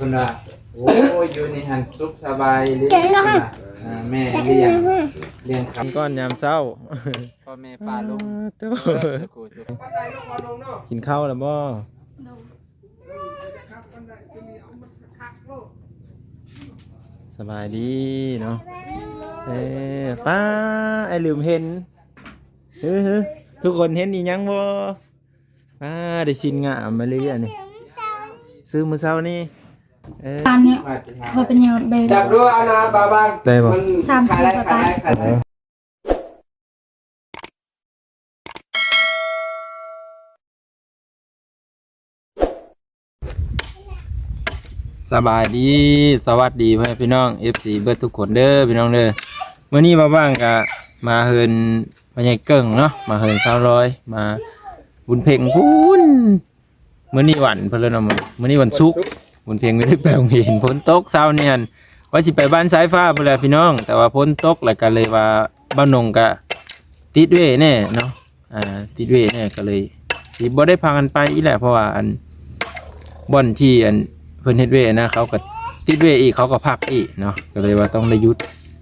ເພິ່ນວ່າ ໂອ້ຍ ຢູ່ນີ້ຫັ້ນສຸກສະບາຍອີ່ຫຼີ ເກັ່ງເນາະ ເພິ່ນວ່າ ອ່າ ແມ່ລ້ຽງ ລ້ຽງຂ້າວ ກິນກ່ອນຍາມເຊົ້າ ພໍ່ແມ່ປ້າລຸງ ເອີ ໂທ້ ເອີ ສຸຂູສຸຂະ ກິນເຂົ້າແລ້ວບໍ່? ສະບາຍດີເນາະ ເອີ ປ້າ ອ້າຍລືມເຫັນ ເຮີ ເຮີ ທຸກຄົນເຫັນອີ່ຫຍັງບໍ່? ອ່າ ໄດ້ຊິນງາມມາເລີຍອັນນີ້ ຊື້ມື້ເຊົ້ານີ້ ເອີ ອັນນີ້ ເຂົາເປັນຫຍັງໄດ້ ຈັບດູອັນນະບາບາງ ໄດ້ບໍ່? ມັນ ສາມ ຂາຍໄດ້ ຂາຍໄດ້ ຂາຍໄດ້ ເອີ ສະບາຍດີ ສະຫວັດດີພໍ່ແມ່ພີ່ນ້ອງ ເອັຟຊີ ເບິດທຸກຄົນເດີພີ່ນ້ອງເດີ ມື້ນີ້ບ່າວບາງກະມາເຮືອນພໍ່ໃຫຍ່ເກິ່ງເນາະ ມາເຮືອນຊາວລອຍ ມາບຸນເພັງພຸ້ນ ມື້ນີ້ວັນເພິ່ນເລີຍເນາະ ມື້ນີ້ວັນສຸກ ບຸນເພັງໄດ້ໄປໂຮງຮຽນ ຝົນຕົກເຊົ້ານີ້ຫັ້ນ ວ່າຊິໄປບ້ານສາຍຟ້າພຸ້ນແຫຼະພີ່ນ້ອງ ແຕ່ວ່າຝົນຕົກ ແລ້ວກະເລີຍວ່າບ່າວນົງກະຕິດເວແດ່ເນາະ ອ່າ ຕິດເວແດ່ ກໍເລີຍຊິບໍ່ໄດ້ພາກັນໄປອີກແຫຼະ ເພາະວ່າອັນ ບ່ອນທີ່ອັນເພິ່ນເຮັດເວນະ ເຂົາກໍຕິດເວອີກ ເຂົາກໍພັກອີກເນາະ ກໍເລີຍວ່າຕ້ອງໄດ້ຢຸດ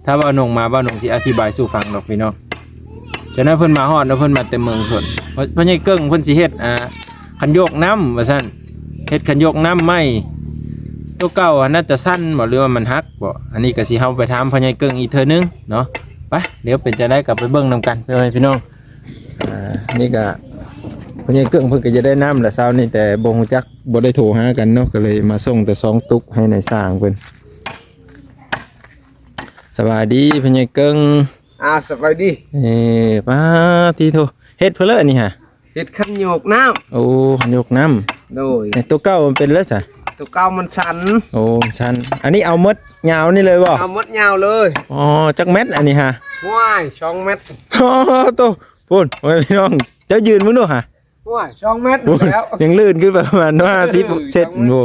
ຖ້າບ່າວນົງມາ ບ່າວນົງຊິອະທິບາຍສູ່ຟັງດອກພີ່ນ້ອງ ຈາກນັ້ນເພິ່ນມາຮອດເນາະ ເພິ່ນມາແຕ່ເມືອງຊົນ ພໍ່ ພໍ່ໃຫຍ່ເກິ່ງເພິ່ນຊິເຮັດ ອ່າ ຄັນໂຍກນ້ຳວ່າຊັ້ນ ເຮັດຄັນໂຍກນ້ຳໃໝ່ ໂຕເກົ່າຫັ້ນໜ້າຈະສັ່ນບໍ່ ຫຼືວ່າມັນຫັກບໍ່ ອັນນີ້ກໍຊິເຮົາໄປຖາມພໍ່ໃຫຍ່ເກິ່ງອີກເທື່ອໜຶ່ງເນາະ ໄປ ດຽວເປັນຈັ່ງໃດກໍໄປເບິ່ງນຳກັນ ພໍ່ແມ່ພີ່ນ້ອງ ອ່າ ນີ້ກະພໍ່ໃຫຍ່ເກິ່ງເພິ່ນກະຈະໄດ້ນ້ຳລະເຊົ້ານີ້ ແຕ່ບໍ່ຮູ້ຈັກ ບໍ່ໄດ້ໂທຫາກັນເນາະ ກະເລີຍມາສົ່ງແຕ່ສອງຕຸກໃຫ້ນາຍຊ່າງເພິ່ນ ສະບາຍດີພໍ່ໃຫຍ່ເກິ່ງ ອ່າ ສະບາຍດີ ເອີ ປາດຕິໂທ ເຮັດເພິ່ນເລີຍອັນນີ້ຫະ ເຮັດຄັນໂຍກນ້ຳ ໂອ້ ຄັນໂຍກນ້ຳ ໂດຍ ແຕ່ໂຕເກົ່າມັນເປັນແລ້ວຊະ ໂຕເກົ່າມັນສັ່ນ ໂອ້ ມັນສັ່ນ ອັນນີ້ເອົາໝົດຍາວນີ້ເລີຍບໍ່? ເອົາໝົດຍາວເລີຍ ອໍ ຈັກແມັດອັນນີ້ຫະ? ໂອ້ຍ ສອງແມັດ ໂອ້ໂຕ ພຸ້ນ ໂອ້ຍ ພີ່ນ້ອງ ເຈົ້າຢືນເບິ່ງດູຫະ ໂອ້ຍ ສອງແມັດພຸ້ນແລ້ວ ຍັງລື່ນຂຶ້ນໄປປະມານຫ້າສິບເຊັນ ໂອ້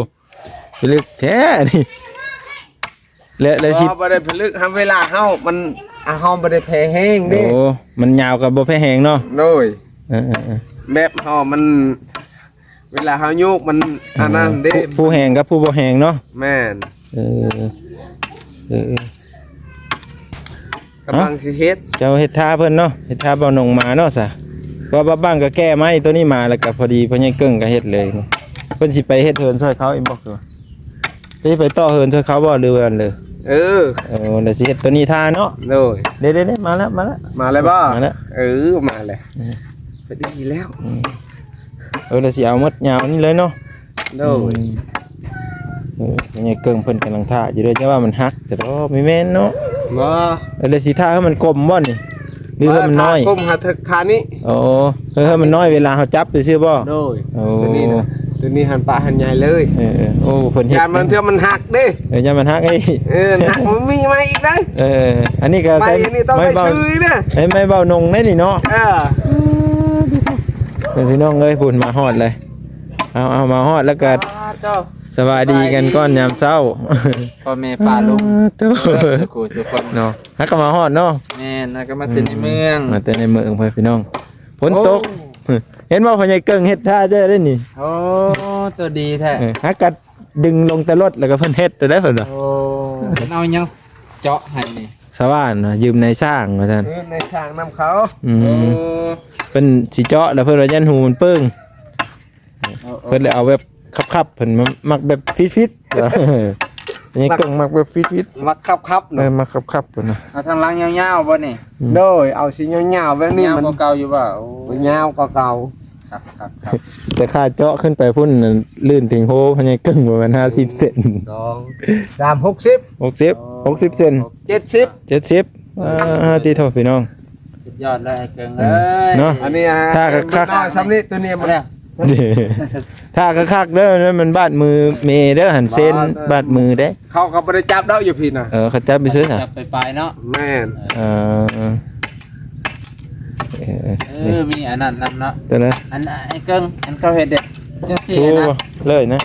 ໄປເລິກແທ້ນີ້ ແລະ ແລະຊິ ບໍ່ ບໍ່ໄດ້ໄປເລິກ ເວລາເຮົາມັນ ອ່າ ເຮົາບໍ່ໄດ້ແຜ່ແຮງເດ້ ໂອ້ ມັນຍາວກໍບໍ່ແຜ່ແຮງເນາະ ໂດຍ ເອີໆໆ ແບບເຮົາມັນ ເວລາເຮົາໂຍກມັນ ອ່າ ອັນນັ້ນເດ້ ຜູ້ ຜູ້ແຮງກັບຜູ້ບໍ່ແຮງເນາະ ແມ່ນ ເອີ ເອີໆ ກຳລັງຊິເຮັດ ເຈົ້າເຮັດຖ້າເພິ່ນເນາະ ເຮັດຖ້າບ່າວນົງມາເນາະຊະ ວ່າບ້າງກໍແກ້ໄມ້ໂຕນີ້ມາ ແລ້ວກໍພໍດີພໍ່ໃຫຍ່ເກິ່ງກໍເຮັດເລີຍ ເພິ່ນຊິໄປເຮັດເຮືອນຊ່ວຍເຂົາອີກບໍ່ ຄືວ່າຊິໄປຕໍ່ເຮືອນຊ່ວຍເຂົາບໍ່ ຫຼືວ່າອັນເລີຍ ເອີ ເອີ ແລ້ວຊິເຮັດໂຕນີ້ຖ້າເນາະ ໂດຍ ເດ້ໆໆ ມາແລ້ວ ມາແລ້ວ ມາແລ້ວບໍ່? ມາແລ້ວ ເອີ ມາແລ້ວ ອືມ ພໍດີແລ້ວ ອືມ ເອີ ແລ້ວຊິເອົາໝົດຍາວນີ້ເລີຍເນາະ ໂດຍ ອືມ ເອີ ພໍ່ໃຫຍ່ເກິ່ງເພິ່ນກຳລັງຖ້າຢູ່ເດີ ຈະວ່າມັນຫັກຈະດອກ ບໍ່ແມ່ນເນາະ ບໍ່ ເອີ ແລ້ວຊິຖ້າໃຫ້ມັນກົມບໍ່ນີ້ ຫຼືໃຫ້ມັນນ້ອຍ ຖ້າກົມຫາເຖິກຂານີ້ ໂອ້ ເອີ ໃຫ້ມັນນ້ອຍ ເວລາເຮົາຈັບຊື່ໆບໍ່ ໂດຍ ໂອ້ ໂຕນີ້ນະ ໂຕນີ້ຫັ້ນປະຫັ້ນໃຫຍ່ເລີຍ ເອີໆ ໂອ້ ເພິ່ນເຮັດ ຢ້ານມັນເທື່ອມັນຫັກເດ້ ເອີ ຢ້ານມັນຫັກ ເອີ ເອີ ມັນຫັກ ມັນມີໃໝ່ອີກເດ້ ເອີ ອັນນີ້ກໍໃຊ້ ໄມ້ ອັນນີ້ຕ້ອງໄດ້ຊື້ເດ້ ໃຊ້ໄມ້ບ່າວນົງເດ້ນີ້ເນາະ ເອີ ເອີ ພີ່ນ້ອງເອີຍ ພຸ້ນມາຮອດເລີຍ ເອົາ ເອົາ ມາຮອດແລ້ວກໍ ອ່າ ເຈົ້າ ສະບາຍດີກັນກ່ອນຍາມເຊົ້າ ພໍ່ແມ່ປ້າລຸງ ອ່າ ໂທ້ ເອີ ສຸຂູສຸຂະເນາະ ຫາກໍມາຮອດເນາະ ແມ່ນ ຫາກໍມາແຕ່ໃນເມືອງ ອືມ ມາແຕ່ໃນເມືອງ ພໍ່ແມ່ພີ່ນ້ອງ ຝົນຕົກ ໂອ້ ເຫັນບໍ່ ພໍ່ໃຫຍ່ເກິ່ງເຮັດທ່າເຈົ້າໄດ້ນີ້ ໂອ້ ຕົວດີແທ້ ເອີ ຫາກໍດຶງລົງແຕ່ລົດ ແລ້ວກໍເພິ່ນເຮັດໄດ້ເພິ່ນວ່າ ໂອ້ ເພິ່ນເອົາຫຍັງເຈາະໃຫ້ນີ້ ສະຫວ່ານ ຢືມນາຍຊ່າງວ່າຊັ້ນ ເອີ ນາຍຊ່າງນຳເຂົາ ອືມ ໂອ້ ເພິ່ນຊິເຈາະ ແລ້ວເພິ່ນວ່າຢ້ານຮູມັນເປິງ ເອີ ເອີ ເພິ່ນເລີຍເອົາແບບຂັບໆ ເພິ່ນມັກແບບຟິດໆ ນີ້ ມັກ ເກິ່ງມັກແບບຟິດໆ ມັກຂັບໆ ເນາະ ເອີ ມັກຂັບໆ ເພິ່ນນະ ເອົາທາງຫຼັງຍາວໆ ບໍ່ນີ້ ອືມ ໂດຍ ເອົາຊິຍາວໆ ແບບນີ້ ຍາວ ມັນກວ່າເກົ່າຢູ່ບໍ່? ໂອ້ ຍາວກວ່າເກົ່າ ຄັບໆໆ ແຕ່ຄ່າເຈາະຂຶ້ນໄປພຸ້ນ ລື່ນເຖິງໂຮພໍ່ໃຫຍ່ເກິ່ງ ປະມານຫ້າສິບເຊັນ ສອງ ສາມ ຫົກສິບ ຫົກສິບ ຫົກສິບເຊັນ ເຈັດສິບ ເຈັດສິບ ອ່າ ຕິໂທ ພີ່ນ້ອງ ສຸດຍອດເລີຍ ອ້າຍເກິ່ງເອີຍ ເນາະ ອັນນີ້ ອ່າ ຖ້າຄັກໆ ຊຳນີ້ ໂຕນີ້ບໍ່ໄດ້ ຖ້າຄັກໆ ເດີ ນັ້ນມັນບາດມືແມ່ເດີ ຫັ້ນເຊັນ ບໍ່ ບາດມືເດ້ ເຂົາກໍບໍ່ໄດ້ຈັບດອກຢູ່ພີ້ນະ ເອີ ເຂົາຈັບໄປຊື່ ຈັບໄປປາຍເນາະ ແມ່ນ ເອີ ເອີ ເອີ ມີອັນນັ້ນນຳເນາະ ຕົວນັ້ນ ອັນ ອ້າຍເກິ່ງ ອັນເຂົາເຮັດເດ້ ຈັ່ງຊີ້ນະ ເລີຍນະ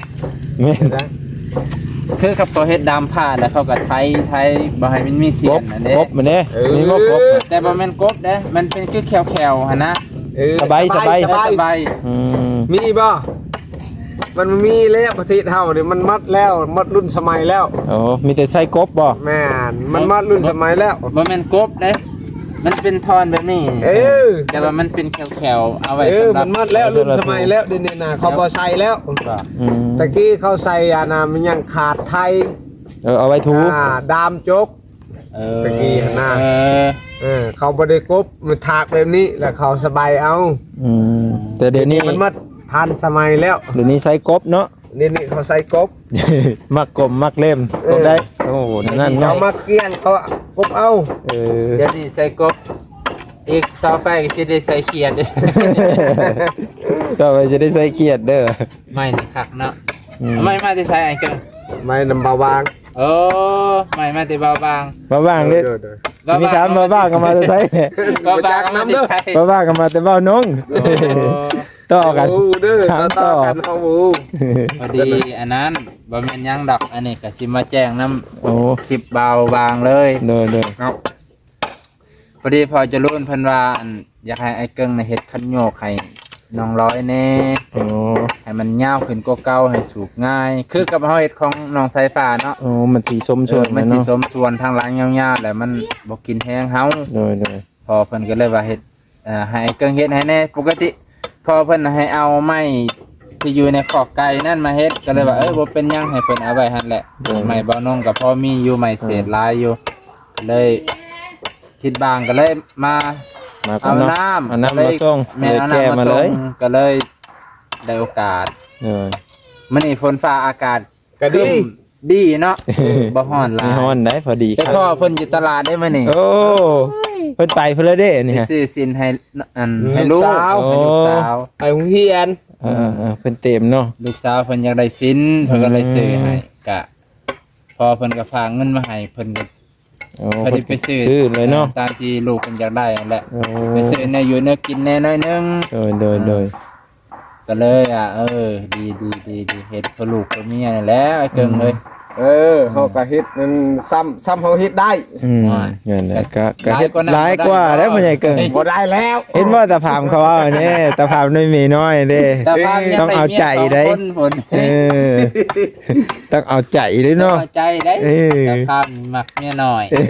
ແມ່ນ ຄືກັບເຂົາເຮັດດາມຜ້າ ແລ້ວເຂົາກໍໄຖ ໄຖບໍ່ໃຫ້ມັນມີສຽນນັ້ນເດ້ ກົບມັນເດ້ ເອີ ມີບໍ່ກົບ ແຕ່ບໍ່ແມ່ນກົບເດ້ ມັນເປັນຄືແຂ້ວໆ ຫັ້ນນະ ເອີ ສະໄບ ສະໄບ ສະໄບ ອືມ ມີບໍ່? ມັນມີແລ້ວ ປະເທດເຮົານີ້ມັນໝົດແລ້ວ ໝົດລຸ້ນສະໄໝແລ້ວ. ໂອ້ ມີແຕ່ໃຊ້ກົບບໍ່? ແມ່ນ ມັນໝົດລຸ້ນສະໄໝແລ້ວ. ບໍ່ແມ່ນກົບເດ້ ມັນເປັນທ່ອນແບບນີ້. ເອີ ແຕ່ວ່າມັນເປັນແຂວໆ ເອົາໄວ້ ເອີ ສຳລັບ ມັນໝົດແລ້ວ ລຸ້ນສະໄໝແລ້ວ ດຽວນີ້ນະ ເຂົາບໍ່ໃສ່ແລ້ວ. ອືມ ຕະກີ້ເຂົາໃສ່ອັນນ່າ ມັນຍັງຂາດໄທ ເອີ ເອົາໄວ້ຖູ ອ່າ ດາມຈົກ. ເອີ ຕະກີ້ຫັ້ນນະ ເອີ ເອີ ເຂົາບໍ່ໄດ້ກົບ ມັນຖາກແບບນີ້ ແລ້ວເຂົາສະບາຍເອົາ. ອືມ ແຕ່ດຽວນີ້ ມັນໝົດທັນສະໄໝແລ້ວ ດຽວນີ້ໃຊ້ກົບເນາະ. ດຽວນີ້ເຂົາໃຊ້ກົບ ມັກກົບມັກເລັມ ເອີ ກົບໄດ້. ໂອ້ ນັ້ນເນາະ ເຂົາມັກກ້ຽງ ເຂົາກົບເອົາ. ເອີ ດຽວນີ້ໃຊ້ກົບ ອີກຕໍ່ໄປກໍຊິໄດ້ໃຊ້ຂຽດ ຕໍ່ໄປຊິໄດ້ໃຊ້ຂຽດເດີ. ໄມ້ນີ້ຄັກເນາະ. ອືມ ໄມ້ມາແຕ່ໃສອ້າຍເກີງ? ໄມ້ນຳບ່າວຫວ່າງ. ໂອ້ ໄມ້ມາແຕ່ບ່າວຫວ່າງ ບ່າວຫວ່າງເດ້. ໂດຍໆ ຊິມີຖາມບ່າວຫວ່າງກໍມາແຕ່ໃສ? ບ່າວຫວ່າງມາແຕ່ໃສ? ບ່າວຫວ່າງກໍມາແຕ່ບ່າວນົງ. ໂອ້ ຕໍ່ກັນ ໂອ້ ເດີ ສາມຕໍ່ກັນ ເອົາ ໂອ້ ພໍດີອັນນັ້ນ ບໍ່ແມ່ນຫຍັງດອກ ອັນນີ້ກໍຊິມາແຈ້ງນຳ ໂອ້ ຄລິບບ່າວຫວ່າງເລີຍ. ໂດຍໆ ເນາະ. ພໍດີພໍ່ຈະລຸນເພິ່ນວ່າ ອັນ ຢາກໃຫ້ອ້າຍເກິ່ງນະເຮັດຄັນໂຍກໃຫ້ນ້ອງລອຍແດ່. ໂອ້ ໃຫ້ມັນຍາວຂຶ້ນກວ່າເກົ່າ ໃຫ້ສູບງ່າຍ ຄືກັບເຮົາເຮັດຂອງນ້ອງສາຍຟ້າເນາະ. ໂອ້ ມັນຊິສົມສ່ວນ ເອີ ມັນຊິ ເນາະ ສົມສ່ວນ ທາງຫຼັງຍາວໆ ແລ້ວມັນບໍ່ກິນແຮງເຮົາ. ໂດຍໆ ພໍ່ເພິ່ນກໍເລີຍວ່າເຮັດ ເອີ ໃຫ້ອ້າຍເກິ່ງເຮັດໃຫ້ແດ່. ປົກກະຕິພໍ່ເພິ່ນໃຫ້ເອົາໄມ້ທີ່ຢູ່ໃນຄອກໄກ່ນັ້ນມາເຮັດ ກໍເລີຍວ່າ ອືມ ເອີ ບໍ່ເປັນຫຍັງ ໃຫ້ເພິ່ນເອົາໄວ້ຫັ້ນແຫຼະ. ໂດຍ ໄມ້ບ່າວນົງກໍພໍມີຢູ່ ໄມ້ເສດ ອ່າ ຫຼາຍຢູ່ ກໍເລີຍທິດບາງ ກໍເລີຍມາ ມາເອົານ້ຳ ເອົານ້ຳມາສົ່ງ ແມ່ນ ເອົານ້ຳມາສົ່ງ ກໍເລີຍໄດ້ໂອກາດ. ໂດຍ ມື້ນີ້ຝົນຟ້າອາກາດ ກໍດີ ຄຶ້ມ ດີເນາະ ບໍ່ຮ້ອນຫຼາຍ ບໍ່ຮ້ອນໄດ໋ ພໍດີ. ໄປພໍ້ເພິ່ນຢູ່ຕະຫຼາດເດ້ມື້ນີ້. ໂອ້ ເພິ່ນໄປພຸ້ນແລ້ວເດ້ນີ້ ໄປຊື້ສິນໃຫ້ ອັນ ໃຫ້ລູກສາວ ໂອ້ ໃຫ້ລູກສາວ ໄປໂຮງຮຽນ. ເອີໆໆ ເພິ່ນເຕັມເນາະ ລູກສາວເພິ່ນຢາກໄດ້ສິນ ເພິ່ນກໍເລີຍຊື້ໃຫ້. ອືມ ກະພໍ່ເພິ່ນກໍຝາກເງິນມາໃຫ້ ເພິ່ນກໍ ໂອ້ ພໍດີໄປຊື້ ຊື້ເລີຍເນາະ ຕາມທີ່ລູກເພິ່ນຢາກໄດ້ຫັ້ນແຫຼະ. ໂອ້ ໄປຊື້ແນວຢູ່ແນວກິນແດ່ໜ້ອຍໜຶ່ງ. ໂດຍໆໆ ອ່າ ກໍເລີຍ ອ່າ ເອີ ດີໆໆ ເຮັດເພື່ອລູກເພື່ອເມຍນີ້ແຫຼະ ອ້າຍເກິ່ງເອີຍ. ອືມ ເອີ ເຮົາກໍເຮັດນັ້ນຊ້ຳ ຊ້ຳເຮົາເຮັດໄດ້. ອືມ ອ່າ ນັ້ນແຫຼະ ກໍ ກໍເຮັດຫຼາຍກວ່າແລ້ວພໍ່ໃຫຍ່ເກິ່ງ ບໍ່ໄດ້ແລ້ວ. ເຫັນບໍ່ ຕາພາມເຂົາເວົ້ານີ້ ຕາພາມນ້ອຍເມນ້ອຍເດ້ ຕ້ອງເອົາໃຈໄດ໋. ເອີ ຕ້ອງເອົາໃຈເດ້ເນາະ ຕ້ອງເອົາໃຈໄດ໋. ເອີ ຕາພາມມັກເມຍນ້ອຍ ເອີ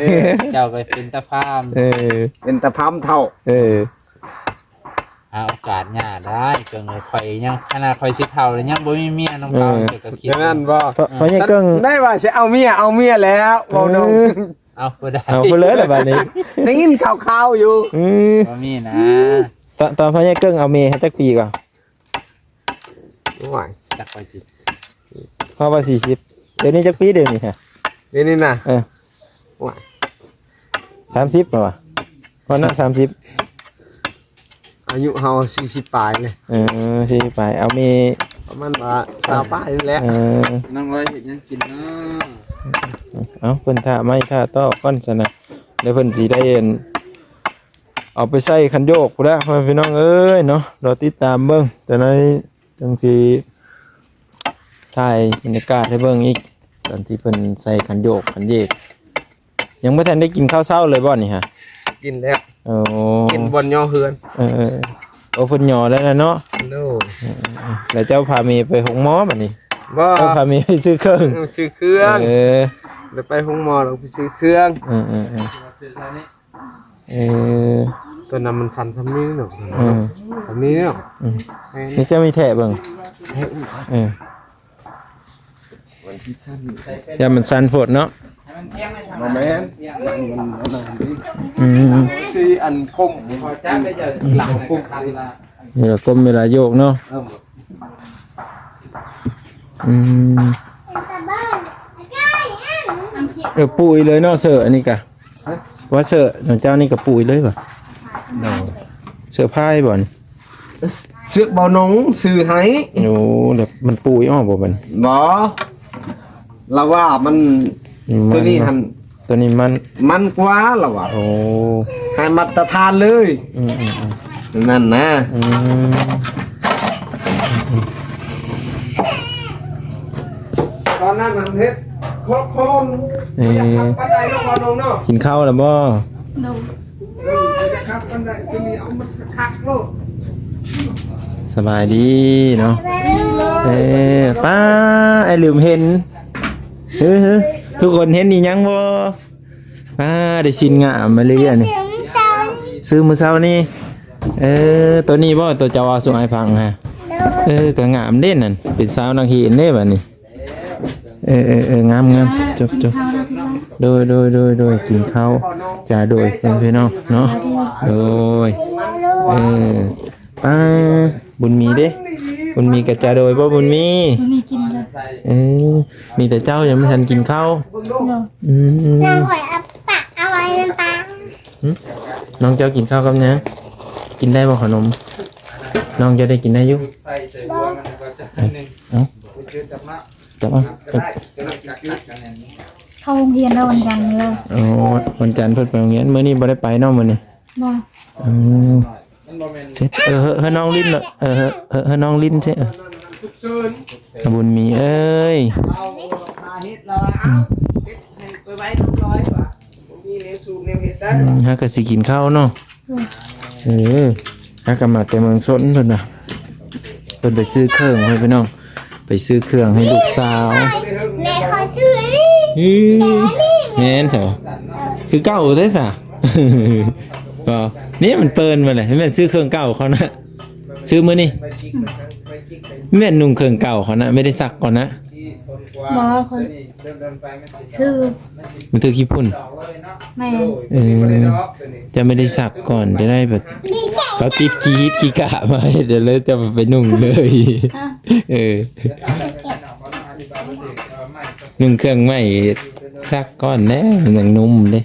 ເຈົ້າກໍເປັນຕາພາມ ເອີ ເປັນຕາພາມເຖົ້າ ເອີ ຫາໂອກາດຍາກໄດ໋ ເກິ່ງເອີຍ. ຂ້ອຍຍັງ ຂະໜາດຂ້ອຍຊິເຖົ້າແລ້ວ ຍັງບໍ່ມີເມຍນຳເຂົາ. ເອີ ເຈົ້າກໍຄິດ ແມ່ນບໍ່? ເອີ ພໍ່ໃຫຍ່ເກິ່ງ ໄດ້ວ່າຊິເອົາເມຍ ເອົາເມຍແລ້ວ ເວົ້ານຳ. ເອີ ເອົາຜູ້ໃດ ເອົາຜູ້ເລີຍລະບາດນີ້ ໄດ້ຍິນຂ່າວໆຢູ່. ອືມ ບໍ່ມີນະ. ຕອນ ຕອນພໍ່ໃຫຍ່ເກິ່ງເອົາເມຍໃຫ້ຈັກປີກ່ອນ? ໂອ້ຍ ຈັກຂ້ອຍຊິ ເຮົາວ່າສີ່ສິບ ດຽວນີ້ຈັກປີດຽວນີ້ຮະ? ດຽວນີ້ນະ? ເອີ ໂອ້ຍ ສາມສິບບໍ່ວະ? ພໍນະ ສາມສິບ ອາຍຸເຮົາສີ່ສິບປາຍເລີຍ. ເອີ ສີ່ສິບປາຍ ເອົາມີປະມານວ່າຊາວປາຍນີ້ແຫຼະ. ເອີ ນ້ອງລອຍເຮັດຫຍັງກິນເນາະ? ເອົາ ເພິ່ນຖ້າໄມ້ຖ້າຕອກກ່ອນຊັ້ນນະ ແລ້ວເພິ່ນຊິໄດ້ ເອົາໄປໃສ່ຄັນໂຍກພຸ້ນແຫຼະ ພໍ່ແມ່ພີ່ນ້ອງເອີຍເນາະ. ລໍຕິດຕາມເບິ່ງ ຈັ່ງໃດຈັ່ງຊິຖ່າຍບັນຍາກາດໃຫ້ເບິ່ງອີກ ຕອນທີ່ເພິ່ນໃສ່ຄັນໂຍກຄັນເຢກ. ຍັງບໍ່ທັນໄດ້ກິນເຂົ້າເຊົ້າເລີຍບໍ່ນີ້ຮະ? ກິນແລ້ວ. ໂອ້ ກິນບ່ອນຍໍເຮືອນ. ເອີໆ ໂອ້ ເພິ່ນຍໍແລ້ວນະເນາະ. ໂດຍ. ເອີໆ ແລ້ວເຈົ້າພາເມໄປໂຮງໝໍບັດນີ້? ບໍ່ ເຈົ້າພາເມໄປຊື້ເຄື່ອງ. ເອີ ຊື້ເຄື່ອງ. ເອີ ແລ້ວໄປໂຮງໝໍ ແລ້ວໄປຊື້ເຄື່ອງ. ເອີໆໆ ເອີ ຕອນນັ້ນມັນສັ່ນສ່ຳນີ້ເນາະ. ເອີ ສ່ຳນີ້ເນາະ. ອືມ ແມ່ນ ນີ້ເຈົ້າມີແທະເບິ່ງ. ແທະ ເອີ ມັນຊິສັ່ນ ຢ້ານມັນສັ່ນໂພດເນາະ. ບໍ່ແມ່ນ ມັນ ມັນ ມັນ ອືມ ຊິອັນກົມ ຫຼັງກົມ ເວລາກົ້ມເວລາໂຍກເນາະ. ເອີ ອືມ ເອີ ປຸຍເລີຍເນາະ ເສື້ອອັນນີ້ກະ ຮະ ວ່າເສື້ອຂອງເຈົ້ານີ້ກະປຸຍເລີຍບໍ່? ໂດຍ. ເສື້ອພາຍບໍ່ນີ້? ເສື້ອບ່າວນົງຊື້ໃຫ້. ໂອ້ ແລ້ວມັນປຸຍອອກບໍ່ບັດນີ້? ບໍ່ ລາວວ່າມັນ ອືມ ຕົວນີ້ຫັ້ນ ຕົວນີ້ມັນ ມັນກວ່າລາວວ່າ. ໂອ້ ໃຫ້ມາດຕະຖານເລີຍ. ອືມໆໆ ນັ້ນນະ. ອືມ ຕອນນັ້ນມັນເຮັດໂຄດໂຄນ. ເອີ ບໍ່ຢາກຄັກປານໃດເນາະ ບ່າວນົງເນາະ. ກິນເຂົ້າແລ້ວບໍ່? ໂດຍ. ເອີ ບໍ່ຢາກຄັກປານໃດ ຄືນີ້ເອົາມັນຄັກໂລດ. ສະບາຍດີເນາະ. ເອີ ປ້າ ອ້າຍລືມເຫັນ. ເອີ ທຸກຄົນເຫັນອີ່ຫຍັງບໍ່? ປ້າ ໄດ້ຊີ້ນງາມມາເລີຍອັນນີ້. ຊື້ມື້ເຊົ້ານີ້. ເອີ ໂຕນີ້ບໍ່ ໂຕເຈົ້າເວົ້າສູ່ອ້າຍຟັງຫັ້ນ? ເອີ ກໍງາມເດ້ນັ້ນ ເປັນສາວນັກຮຽນເດ້ບັດນີ້. ເອີ ເອີ ເອີ ງາມ ງາມ. ຈົບ ຈົບ. ໂດຍ ໂດຍ ໂດຍ ໂດຍ. ກິນເຂົ້າ ຈ້າ ໂດຍ ເພື່ອນພີ່ນ້ອງເນາະ. ໂດຍ. ເອີ ປ້າ ບຸນມີເດ້ ບຸນມີກະຈະໂດຍບໍ່ ບຸນມີ? ບໍ່ມີກິນເລີຍ. ເອີ ມີແຕ່ເຈົ້າຍັງບໍ່ທັນກິນເຂົ້າ. ໂດຍ. ອືມ ນ້ອງຂ້ອຍເອົາປາກເອົາໄວ້ນຳປາ. ຫຶ? ນ້ອງເຈົ້າກິນເຂົ້າກັບຫຍັງ? ກິນໄດ້ບໍ່ຂະໜົມ? ນ້ອງເຈົ້າໄດ້ກິນໄດ້ຢູ່? ບໍ່. ເອົ້າ ຈັບເອົາ. ເຂົ້າໂຮງຮຽນແລ້ວວັນຈັນນີ້. ໂອ້ ວັນຈັນເພິ່ນໄປໂຮງຮຽນ ມື້ນີ້ບໍ່ໄດ້ໄປເນາະ ມື້ນີ້. ບໍ່. ອືມ ເອີ ເອີ ເອີ ນ້ອງຫຼິ້ນເນາະ. ເອີ ເອີ ເອີ ນ້ອງຫຼິ້ນເຊ. ເອີ ບຸນມີເອີຍ. ອືມ ເຮົາກໍຊິກິນເຂົ້າເນາະ. ເອີ ຫາກະມາແຕ່ເມືອງຊົນເພິ່ນວ່າ ເພິ່ນໄປຊື້ເຄື່ອງໃຫ້ພີ່ນ້ອງ ໄປຊື້ເຄື່ອງໃຫ້ລູກສາວ. ແມ່ຂໍຊື້ອັນນີ້. ແມ່ນເຈົ້າ ຄືເກົ່າເດ້ສະ. ບໍ່ ນີ້ມັນເປີນມາແຫຼະ ແມ່ນຊື້ເຄື່ອງເກົ່າເຂົານະ. ຊື້ມື້ນີ້ ແມ່ນນຸ່ງເຄື່ອງເກົ່າເຂົານະ ໄມ່ໄດ້ຊັກກ່ອນນະ. ບໍ່ ຂ້ອຍຊື້ ມັນຖືກຂີ້ຝຸ່ນ. ແມ່ນ. ເອີ ຈະໄມ່ໄດ້ຊັກກ່ອນ ຈະໄດ້ແບບ ເຂົາຕິດຂີ້ຫີດຂີ້ກາມາເຮັດ ແລ້ວເຈົ້າໄປນຸ່ງເລີຍ. ເອີ ນຸ່ງເຄື່ອງໃໝ່ ຊັກກ່ອນແດ່ ມັນຍັງນຸ່ມເດ້.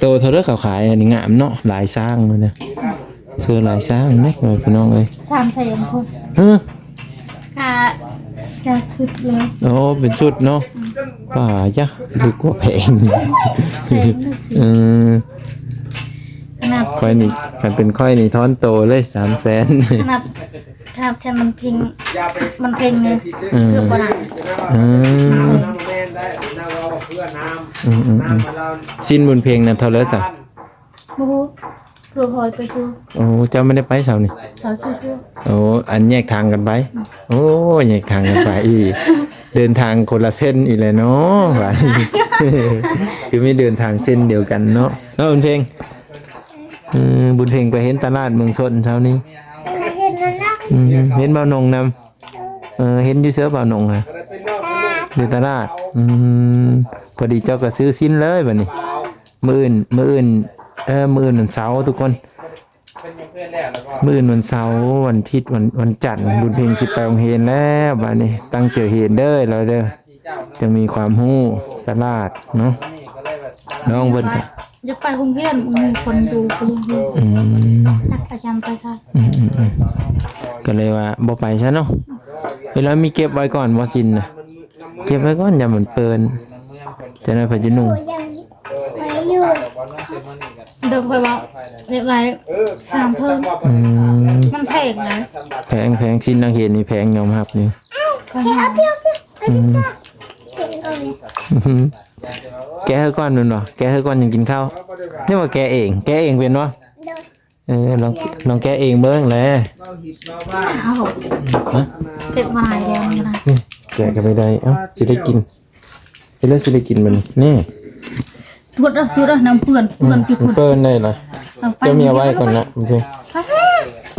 ໂຕເທົ່າໃດເຂົາຂາຍ? ອັນນີ້ງາມເນາະ ລາຍຊ້າງເລີຍນະ ເສື້ອລາຍຊ້າງເດ້ ພີ່ນ້ອງເອີຍ. ສາມແສນພຸ້ນ. ຮະ? ກະ ກະຊຸດເລີຍ. ໂອ້ ເປັນຊຸດເນາະ. ອືມ ປ້າ ຍະ ນຶກວ່າແພງ. ແພງ. ເອີ ຂະໜາດຂ້ອຍນີ້ ຄັນເປັນຂ້ອຍນີ້ ທ້ອນໂຕເລີຍ ສາມແສນ. ຂະໜາດ ຖ້າແຊມມັນເພັງ ມັນເພັງນີ້ ອືມ ເກືອບບໍ່ໄດ້. ອືມ ອືມ ອືມ ອືມ. ຊິ້ນບຸນເພັງນະເທົ່າໃດຊະ? ບໍ່ຮູ້ ຄືຂ້ອຍໄປຊື່. ໂອ້ ເຈົ້າບໍ່ໄດ້ໄປເຊົ້ານີ້? ເຂົາຊື່ໆ. ໂອ້ ອັນແຍກທາງກັນໄປ. ອືມ ໂອ້ ແຍກທາງກັນໄປອີກ ເດີນທາງຄົນລະເສັ້ນອີກແລ້ວເນາະ ບາດນີ້ ຄືມີເດີນທາງເສັ້ນດຽວກັນເນາະ ເນາະບຸນເພັງ. ອືມ ບຸນເພັງໄປເຫັນຕະຫຼາດເມືອງຊົນເຊົ້ານີ້. ເຫັນແລ້ວເນາະ. ອືມ ເຫັນບ່າວນົງນຳ. ເອີ ເຫັນຢູ່ເຊີບ່າວນົງຫະ? ຢູ່ຕະຫຼາດ. ອືມ ພໍດີເຈົ້າກໍຊື້ຊີ້ນເລີຍບັດນີ້. ມື້ອື່ນ ມື້ອື່ນ ເອີ ມື້ອື່ນວັນເສົາທຸກຄົນ ມື້ອື່ນວັນເສົາ ວັນທິດ ວັນ ວັນຈັນ ບຸນເພັງຊິໄປໂຮງຮຽນແລ້ວບັດນີ້. ຕັ້ງໃຈຮຽນເດີລາວເດີ ຈັ່ງມີຄວາມຮູ້ສະຫຼາດເນາະ. ນ້ອງເພິ່ນກະ ຢາກໄປໂຮງຮຽນ ມີຄົນຢູ່ໂຮງຮຽນ. ອືມ ຈັກປະຈຳໄປໃສ. ອືມໆໆ ກໍເລີຍວ່າບໍ່ໄປຊະເນາະ. ເວລາມີເກັບໄວ້ກ່ອນບໍ່ ຊີ້ນນະ? ເກັບໄວ້ກ່ອນ ຢ້ານມັນເປື້ອນ ຈັ່ງໃດເພິ່ນຈະນຸ່ງ. ເດີ ຂ້ອຍວ່າເກັບໄວ້ສາມເພິ່ນ. ອືມ ມັນແພງນະ. ແພງ ແພງ ຊີ້ນນັກຮຽນນີ້ແພງ ຍອມຮັບຢູ່. ອືມ ແກະໃຫ້ກ່ອນແມ່ນບໍ່? ແກະໃຫ້ກ່ອນຈັ່ງກິນເຂົ້າ. ນີ້ວ່າແກະເອງ ແກະເອງເປັນບໍ່? ເອີ ລອງ ລອງແກະເອງເບິ່ງແຫຼະ. ເອົາ ຮະ? ເກັບມາຫຼາຍແລ້ວນະ. ອືມ ແກະກໍໄປໄດ້. ເອົ້າ ຊິໄດ້ກິນ ເຮັດແລ້ວຊິໄດ້ກິນມັນນີ້. ຕວດເດີ ຕວດເດີ ນ້ຳເປື້ອນ ເປື້ອນຕິດພຸ້ນ. ເປື້ອນໄດ້ລະ. ເອົາໄປ ເຈົ້າມີເອົາໄວ້ກ່ອນນະ. ໂອເຄ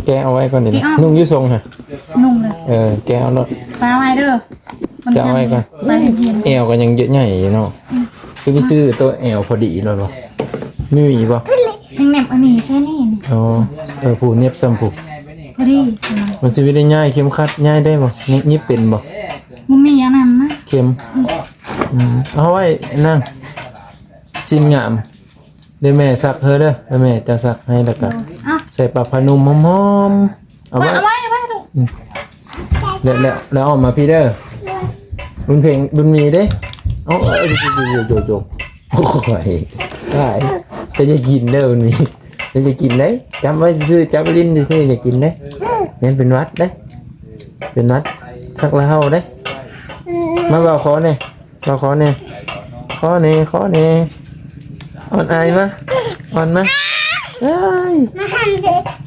ແກະເອົາໄວ້ກ່ອນເດ. ນຸ່ງຢູ່ຊົງຫະ? ນຸ່ງເລີຍ. ເອີ ແກະເອົາໂລດ. ປາໄວ້ເດີ. ເຈົ້າເອົາໄວ້ກ່ອນ. ແອວກໍຍັງເຍອະໃຫຍ່ຢູ່ເນາະ. ອືມ ຄືໄປຊື້ໂຕແອວພໍດີໂລດບໍ່? ມີອີກບໍ່? ຍັງແນບອັນນີ້ໃສ່ນີ້. ອໍ ເອີ ຜູ້ເນັບຊ້ຳຜູ້. ພໍດີ. ມັນຊິໄດ້ຍ້າຍເຂັມຂັດ ຍ້າຍໄດ້ບໍ່? ຍິບເປັນບໍ່? ບໍ່ມີອັນນັ້ນນະ ເຂັມ. ອືມ ອືມ ເອົາໄວ້ນາງ ສິ້ນງາມ. ເດີແມ່ຊັກເຮີເດີ ເດີແມ່ເຈົ້າຊັກໃຫ້ ແລ້ວກະໃສ່ຜ້າຜ້ານຸ່ມຫອມໆ. ເອົາໄວ້ ເອົາໄວ້ ເອົາໄວ້ລູກ. ອືມ ແລ້ວ ແລ້ວ ແລ້ວອອກມາພີ້ເດີ. ບຸນເພັງ ບຸນມີເດ້. ເອົາ ໂອ້ຍ ຕາຍ ເຈົ້າຢ່າກິນເດີ ບຸນມີ ເຈົ້າຢ່າກິນເດ້. ຈັບໄວ້ຊື່ໆ ຈັບຫຼິ້ນຊື່ໆ ຢ່າກິນເດ້ ຢ້ານເປັນຫວັດເດ້ ເປັນຫວັດ. ຊັກລະເຫົ່າເດ້. ມາເວົ້າຂໍແດ່ ເວົ້າຂໍແດ່. ຂໍແດ່ ຂໍແດ່. ອ່ອນອາຍມາ ອ່ອນມາ. ເອີຍ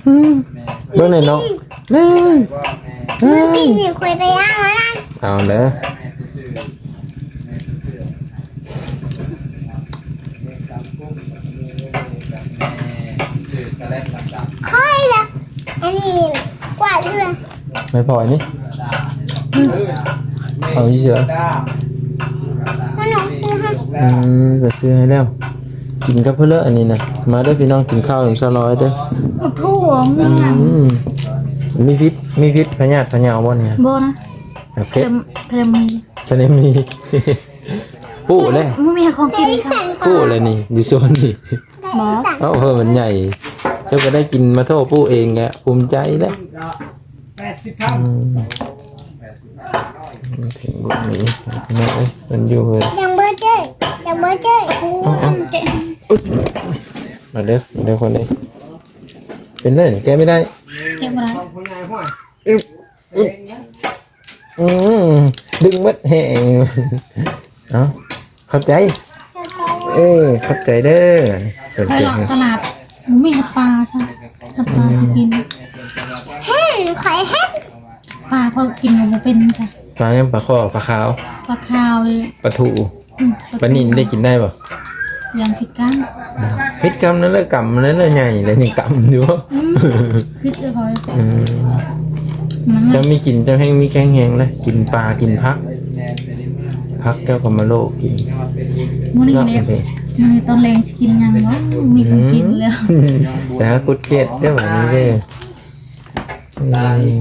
ອືມ ເບິ່ງແດ່ນ້ອງ ເອີຍ. ມື້ກີ້ນີ້ຂ້ອຍໄປຫາໝໍນຳ. ເອົາເດີ. ຂ້ອຍລະ ອັນນີ້ກວາດເຮືອນ. ໄມ້ພອຍນີ້ ເອົາຢູ່ເສຍ. ຂະໜົມຊື້ໃຫ້. ອືມ ໄປຊື້ໃຫ້ແລ້ວ. ກິນກັບເພິ່ນເລີຍອັນນີ້ນະ. ມາເດີພີ່ນ້ອງ ກິນເຂົ້ານຳສາວລອຍເດີ. ໂອ້ໂຫ ມີຫຍັງ? ອືມ ມີພິດ ມີພິດ ພະຍາດພະເຍົາບໍ່ນີ້? ບໍ່ນະ. ໂອເຄ ທະເລ ທະເລມີ ທະເລມີ. ປູ້ແຫຼະ ບໍ່ມີຂອງກິນ. ປູ້ແຫຼະນີ້ ຢູ່ໂຊນນີ້. ບໍ່ ເອົາ ເພິ່ນມັນໃຫຍ່ ເຈົ້າກໍໄດ້ກິນມາໂທປູ້ເອງແຫຼະ ພູມໃຈແຫຼະ. ອືມ ເຖິງບຸນນີ້ ເພິ່ນຢູ່ເຮີຍ ຍັງບໍ່ເຈີ ຍັງບໍ່ເຈີ. ມາເດີ ມາເດີຄົນເດີ. ເປັນໄດ້ ແກະບໍ່ໄດ້ ແກະບໍ່ໄດ້. ອືມ ອືມ ອືມ ດຶງໝົດແຮງ. ເອົ້າ ຂອບໃຈ ເອີ ຂອບໃຈເດີ. ຂ້ອຍເລາະຕະຫຼາດ ບໍ່ມີຫອດປາຊະ ຫາປາຊິກິນ. ເຫັນ ຂ້ອຍເຫັນ ປາຂ້ອຍກິນບໍ່ເປັນຊະ. ປາຫຍັງ? ປາຄໍ່ ປາຂາວ ປາຂາວເລີຍ ປາທູ. ອືມ ປານິນໄດ້ກິນໄດ້ບໍ່? ຢ່າງຜິດກຳ ຜິດກຳນັ້ນແຫຼະ ກຳນັ້ນແຫຼະໃຫຍ່ແລ້ວຍັງກຳຢູ່. ອືມ ຜິດເລີຍຂ້ອຍ. ອືມ ມັນ ເຈົ້າມີກິນ ເຈົ້າແຮງມີແຂງແຮງເລີຍ ກິນປາ ກິນຜັກ ຜັກເຈົ້າກໍມາໂລະກິນ. ມື້ນີ້ແຫຼະ ມື້ນີ້ຕອນແລງຊິກິນຫຍັງເນາະ? ມີຂອງກິນແລ້ວ. ອືມ ໄປຫາກຸດເຂດເດີບາດນີ້ເດີ. ອືມ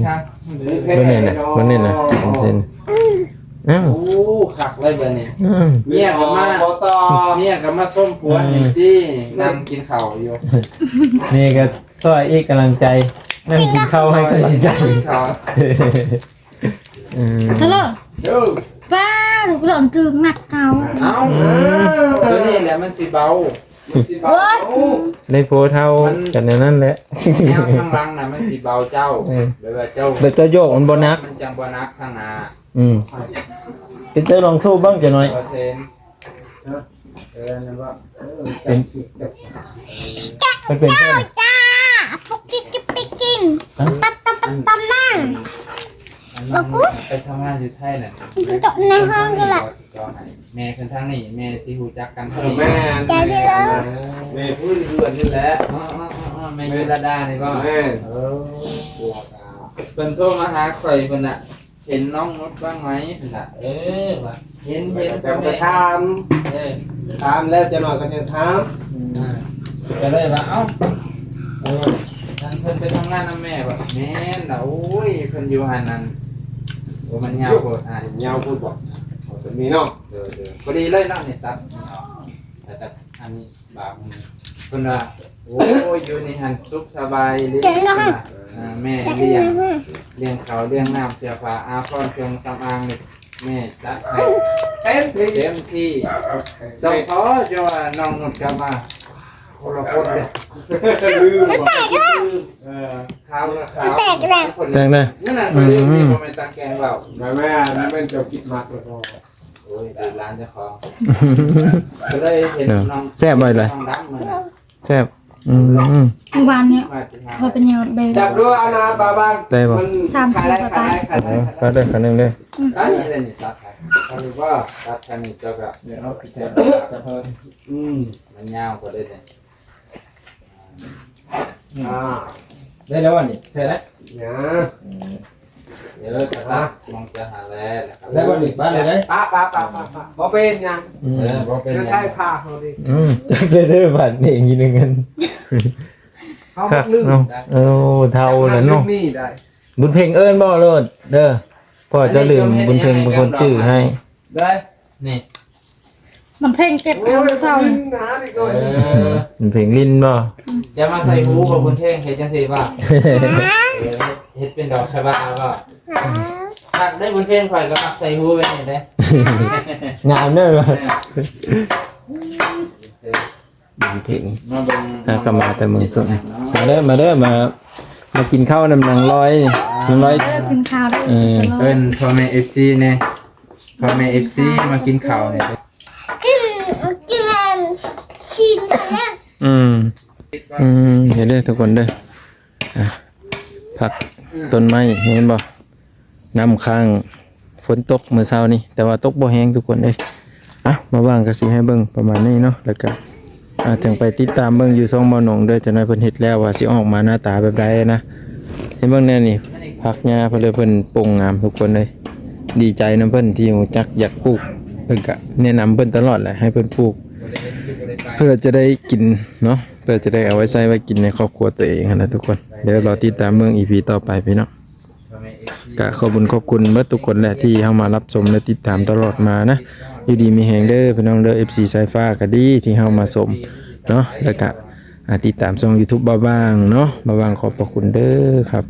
ເບິ່ງນີ້ນະ ເບິ່ງນີ້ນະ ກິນເສັ້ນ. ອ້າວ ໂອ້ ຄັກເລີຍບາດນີ້. ອືມ ເມຍກໍມາ ບໍ່ຕໍ່ ເມຍກໍມາຊົມຜົວນີ້ຕິ ອືມ ນັ່ງກິນເຂົ້າຢູ່. ເມຍກໍຊ່ອຍອີກກຳລັງໃຈ ນັ່ງກິນເຂົ້າໃຫ້ກຳລັງໃຈ. ອືມ ເທາະ ປ້າ ລູກຫຼານຖືກໜັກເກົ່າ. ເອົ້າ ອືມ ຕົວນີ້ແຫຼະມັນຊິເບົາ. ໂອ້ຍ ໄດ້ຜົວເຖົ້າ ມັນ ກັນແນວນັ້ນແຫຼະ ແນວທາງຫຼັງນະມັນຊິເບົາເຈົ້າ. ເອີ ແບບວ່າເຈົ້າ ແບບເຈົ້າໂຍກມັນບໍ່ໜັກ ມັນຈັ່ງບໍ່ໜັກທາງໜ້າ. ອືມ ເປັນເຈົ້າລອງສູ້ເບິ່ງຈັກໜ້ອຍ. ເປີດເພງ ເອີ ນັ້ນວ່າ ເອີ ເປັນ ມັນເປັນ ເຈົ້າ ເຈົ້າ ປຸກກິກກິກກິກກິກ ປັບ ປັບ ປັບ ປັບ ມາ. ອັນນັ້ນ ໄປທຳງານຢູ່ໄທນັ້ນ ໃນຫ້ອງນີ້ແຫຼະ. ແມ່ເພິ່ນທາງນີ້ ແມ່ທີ່ຮູ້ຈັກກັນທາງນີ້. ແມ່ນ ໃຈດີເລີຍ ແມ່ພື້ນເຮືອນນີ້ແຫຼະ. ເອີໆໆໆ ແມ່ຢູ່ລາດານີ້ບໍ່? ແມ່ນ ເອີ ພວກ ອ່າ ເພິ່ນໂທມາຫາຂ້ອຍ ເພິ່ນນະ ເຫັນນ້ອງນຸດບ້າງໄໝ? ເພິ່ນນະ ເອີ ວ່າເຫັນ ເຫັນ ເຈົ້າໄປຖາມ. ເອີ ຖາມແລ້ວຈັກໜ້ອຍກໍຈະຖາມ. ອືມ ອ່າ ກໍເລີຍວ່າ ເອົ້າ ເອີ ນັ້ນເພິ່ນໄປທຳງານນຳແມ່ບໍ່? ແມ່ນລະ ໂອ້ຍ ເພິ່ນຢູ່ຫັ້ນນັ້ນ. ໂອ້ ມັນຍາວໂພດ ອ່າ ມັນຍາວໂພດບໍ່? ເອົາສ່ຳນີ້ເນາະ. ເດີໆ ພໍດີເລີຍເນາະ ນີ້ຕັດນີ້ອອກ ແລ້ວກໍອັນນີ້ບາງ. ເພິ່ນວ່າ ໂອ້ຍ ຢູ່ນີ້ຫັ້ນສຸກສະບາຍເລີຍ ເອີ ແມ່ລ້ຽງ ລ້ຽງເຂົ້າລ້ຽງນ້ຳ ເສື້ອຜ້າອາພອນ ເຄື່ອງສຳອາງນີ້ ແມ່ຈັດໃຫ້ເຕັມທີ່ ເຕັມທີ່. ສະເພາະຢູ່ວ່ານ້ອງນຸດກັບມາ ຄົນລະຄົນເດ້ ລືມ ມັນແຕກແລ້ວ ເອີ ຂາວກໍຂາວ ມັນແຕກແລ້ວ ແຕກແລ້ວ. ມື້ນັ້ນ ອືມ ບໍ່ແມ່ນຕາແກງເວົ້າ ແມ່ນ ແມ່ນເຈົ້າຄິດມັກແລ້ວກໍ ໂອ້ຍ ລູກຫຼານເຈົ້າຂອງ ກໍເລີຍເຫັນ ເນາະ ນ້ອງ ແຊບບໍ່ເລີຍ ນ້ອງດຳມື້ນັ້ນ ແຊບ. ອືມ ມື້ວານນີ້ ວ່າຊິຫາ ເຂົາເປັນຫຍັງແບບ ຈັບດູອັນນະ ປາບາງ ໄດ້ບໍ່? ມັນ ສາມ ຂາຍໄດ້ ຂາຍໄດ້ ຂາຍໄດ້ ເອີ ຂາຍໄດ້ ຂາຍໄດ້ ເດີ. ອືມ ອັນນີ້ເດ້ນີ້ ຕັດ ອັນນີ້ບໍ່ ຕັດ ອັນນີ້ເຈົ້າກໍ ເອີ ເອົາ ຈັບ ຈັບເພິ່ນ. ອືມ ມັນຍາວກວ່າເດ້ນີ້. ອ່າ ໄດ້ແລ້ວນີ້ ແທ້ແລ້ວ ຍາ ອືມ ເອີ ກະຕັດ ມອງຈະຫາແລ້ວ ໄດ້ບໍ່ນີ້ ປະເລີຍເດ້ ປະ ປະ ປະ ປະ ບໍ່ເປັນຫຍັງ. ອືມ ເອີ ບໍ່ເປັນຫຍັງ ໃຊ້ຜ້າເຮົານີ້. ອືມ ຈັກໄດ້ເດີ ບາດນີ້ອີກໜຶ່ງອັນ ເຮົາບໍ່ລືມ. ໂອ້ ເຖົ້າແລ້ວເນາະ ບຸນເພັງເອີ້ນບໍ່ໂລດເດີ ເພາະວ່າເຈົ້າລືມ ບຸນເພັງເປັນຄົນຈື່ໃຫ້. ໄດ້ ນີ້ ມັນເພງເກັບເອົາມື້ເຊົ້ານີ້. ເອີ ມັນເພງຫຼິ້ນບໍ່? ຈະມາໃສ່ຫູບໍ່ບຸນເພັງ ເຮັດຈັ່ງຊີ້ບໍ່? ເອີ ເຮັດ ເຮັດເປັນດອກຊະບາບໍ່? ຄັກເດ້ບຸນເພັງ ຂ້ອຍກໍມັກໃສ່ຫູແບບນີ້ເດ້ ງາມເດີ. ເອີ ບຸນເພັງ ມາເບິ່ງ ເຮົາກໍມາແຕ່ເມືອງຊົນ. ມາເດີ ມາເດີ ມາ ມາກິນເຂົ້ານຳນາງລອຍ ນາງລອຍ ເອີ ກິນເຂົ້າເດີ. ເອີ ເອີ້ນພໍ່ແມ່ເອັຟຊີແດ່ ພໍ່ແມ່ເອັຟຊີມາກິນເຂົ້າແດ່. ກິນ ກິນອັນຊີ້ນແລ້ວ. ອືມ ອືມ ເຫັນເດີທຸກຄົນເດີ ອ່າ ຜັກ ອືມ ຕົ້ນໄມ້ ເຫັນບໍ່? ນ້ຳຄ້າງຝົນຕົກມື້ເຊົ້ານີ້ ແຕ່ວ່າຕົກບໍ່ແຮງທຸກຄົນເອີຍ. ເອົ້າ ມາວາງກໍຊິໃຫ້ເບິ່ງປະມານນີ້ເນາະ ແລ້ວກໍ ອາ ຈັ່ງໄປຕິດຕາມເບິ່ງຢູ່ຊ່ອງບ່າວໜົງເດີ. ຈັກໜ້ອຍເພິ່ນເຮັດແລ້ວວ່າຊິອອກມາໜ້າຕາແບບໃດນະ. ໃຫ້ເບິ່ງແນ່ນີ້ ຜັກຫຍ້າເພິ່ນເລີຍ ເພິ່ນປົ່ງງາມທຸກຄົນເອີຍ. ດີໃຈນຳເພິ່ນທີ່ຮູ້ຈັກຢາກປູກ ເພິ່ນກະແນະນຳເພິ່ນຕະຫຼອດແຫຼະ ໃຫ້ເພິ່ນປູກ ເພື່ອຈະໄດ້ກິນເນາະ ເພື່ອຈະໄດ້ເອົາໄວ້ໃຊ້ໄວ້ກິນໃນຄອບຄົວຕົວເອງຫັ້ນນະທຸກຄົນເດີ. ລໍຕິດຕາມເບິ່ງອີພີຕໍ່ໄປພີ່ນ້ອງ. ກະຂອບຄຸນຂອບຄຸນເບິດທຸກຄົນແຫຼະ ທີ່ເຂົ້າມາຮັບຊົມ ແລະ ຕິດຕາມຕະຫຼອດມານະ. ຢູ່ດີມີແຮງເດີພີ່ນ້ອງເດີ ເອັຟຊີ ສາຍຟ້າກໍດີທີ່ເຂົ້າມາຊົມເນາະ ແລ້ວກະ ອາ ຕິດຕາມຊ່ອງຢູທູບບ່າວຫວ່າງເນາະ. ບ່າວຫວ່າງຂອບພະຄຸນເດີຄັບ.